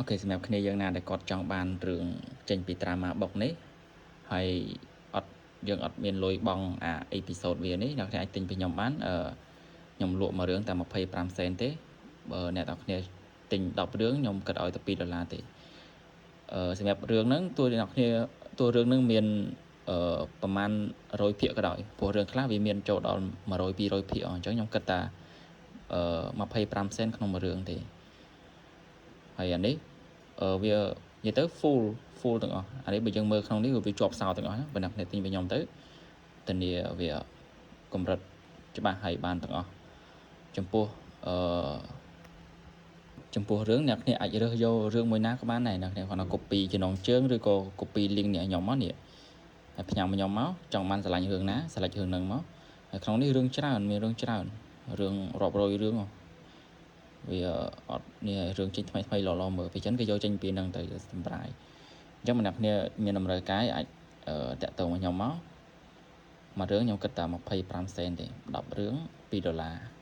OK សម្រាប់គ្នាយើងណាដែលគាត់ចង់បានរឿងចេញពី drama box នេះហើយអត់យើងអត់មានលុយបង់អា episode វានេះអ្នកគ្នាអាចទិញពីខ្ញុំបានអឺខ្ញុំលក់មួយរឿងតែ25សេនទេបើអ្នកទាំងគ្នាទិញ10រឿងខ្ញុំគិតឲ្យតែ2ដុល្លារទេអឺសម្រាប់រឿងហ្នឹងទោះអ្នកគ្នាទោះរឿងហ្នឹងមានអឺប្រហែល100ភាគក៏ដោយព្រោះរឿងខ្លះវាមានចូលដល់100 200ភាគអញ្ចឹងខ្ញុំគិតថាអឺ25សេនក្នុងមួយរឿងទេហើយអានេះអឺវានិយាយទៅ full full ទាំងអស់អានេះបើយើងមើលក្នុងនេះវាជាប់សោទាំងអស់ណាបើអ្នកគ្នាទិញពីខ្ញុំទៅធានាវាកម្រិតច្បាស់ហើយបានទាំងអស់ចំពោះអឺចំពោះរឿងអ្នកគ្នាអាចរើសយករឿងមួយណាក៏បានដែរអ្នកគ្នាគ្រាន់តែ copy ចំណងជើងឬក៏ copy link នេះឲ្យខ្ញុំមកនេះហើយផ្ញើមកខ្ញុំមកចង់បានស្រឡាញ់រឿងណាស្រឡាញ់រឿងហ្នឹងមកហើយក្នុងនេះរឿងច្រើនមានរឿងច្រើនរឿងរាប់រយរឿងហ៎វាអត់នេះរឿងចេញថ្មីថ្មីល្អៗមើលពេលចឹងគេយកចេញពីហ្នឹងទៅសម្រាយអញ្ចឹងម្នាក់គ្នាមានតម្រូវការអាចតាក់ទងមកខ្ញុំមកមួយរឿងខ្ញុំគិតតែ25សេនទេ10រឿង2ដុល្លារ។